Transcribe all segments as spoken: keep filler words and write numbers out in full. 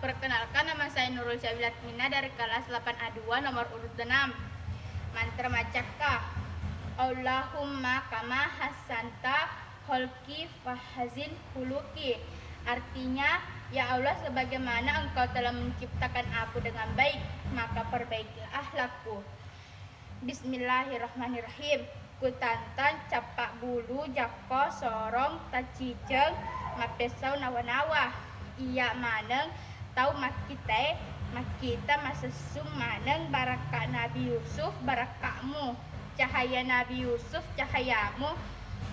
Perkenalkan, nama saya Nurul Syabilat Mina dari kelas delapan A dua nomor urut enam. Mantra macakka. Allahumma kama hassanta kholki fahazin huluki. Artinya, ya Allah, sebagaimana Engkau telah menciptakan aku dengan baik, maka perbaikilah akhlakku. Bismillahirrahmanirrahim. Kutantang cappa bulu jakko sorong taciceng mappessau nawa-nawa. Iya maneng tau makkitae makkita masessung maneng barakka Nabi Yusuf barakkamu. Cahaya Nabi Yusuf cahayamu.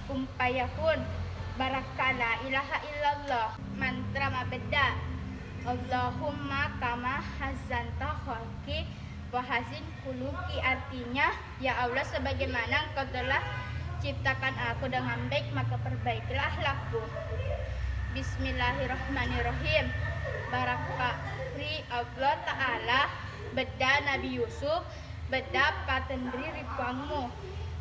Kun fayakun. Barakka la ilaha illallah. Mantra mabedda. Allahumma kama hazzanta khalqi fahazin huluki, artinya, ya Allah, sebagaimana Engkau telah ciptakan aku dengan baik, maka perbaikilah akhlakku. Bismillahirrahmanirrahim. Barakka ri Allah Ta'ala, bedda Nabi Yusuf, bedda patenri ri Puangmu.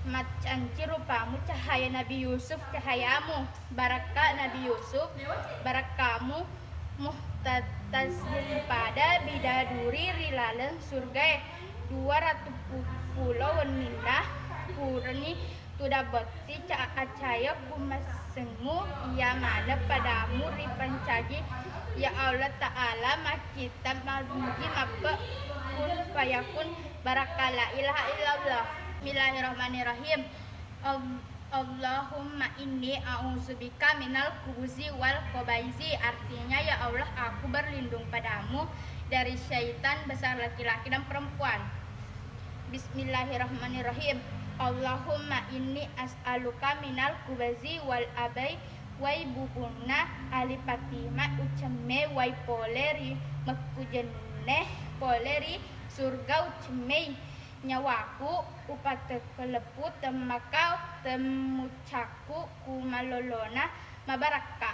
Maccanci rupamu cahaya Nabi Yusuf cahayamu. Barakka Nabi Yusuf, barakkamu muhtatazil pada bidaduri ri laleng surgae. Dua ratu pu-, pulo wenninna purani tudang botti ca-, acaya ku massengngu iya maneng padamu ripancaji. Ya Allah Ta'ala, makkitta mamuji mappe kun fayakun barakka la ilaha illallah. Bismillahirrahmanirrahim. Al-, Allahumma inni a'udzubika minal khubuzi wal khabaizi, artinya, ya Allah, aku berlindung padamu dari syaitan besar laki-laki dan perempuan. Bismillahirrahmanirrahim. Allahumma inni as'aluka minal khubuzi wal abai wai bubunna Ali Fatimah ucemme wai pole ri mekku jenne pole ri surga ucemmei. Nyawaku upatekkeleppu temmakau temmucakku ku malolona mabarakka.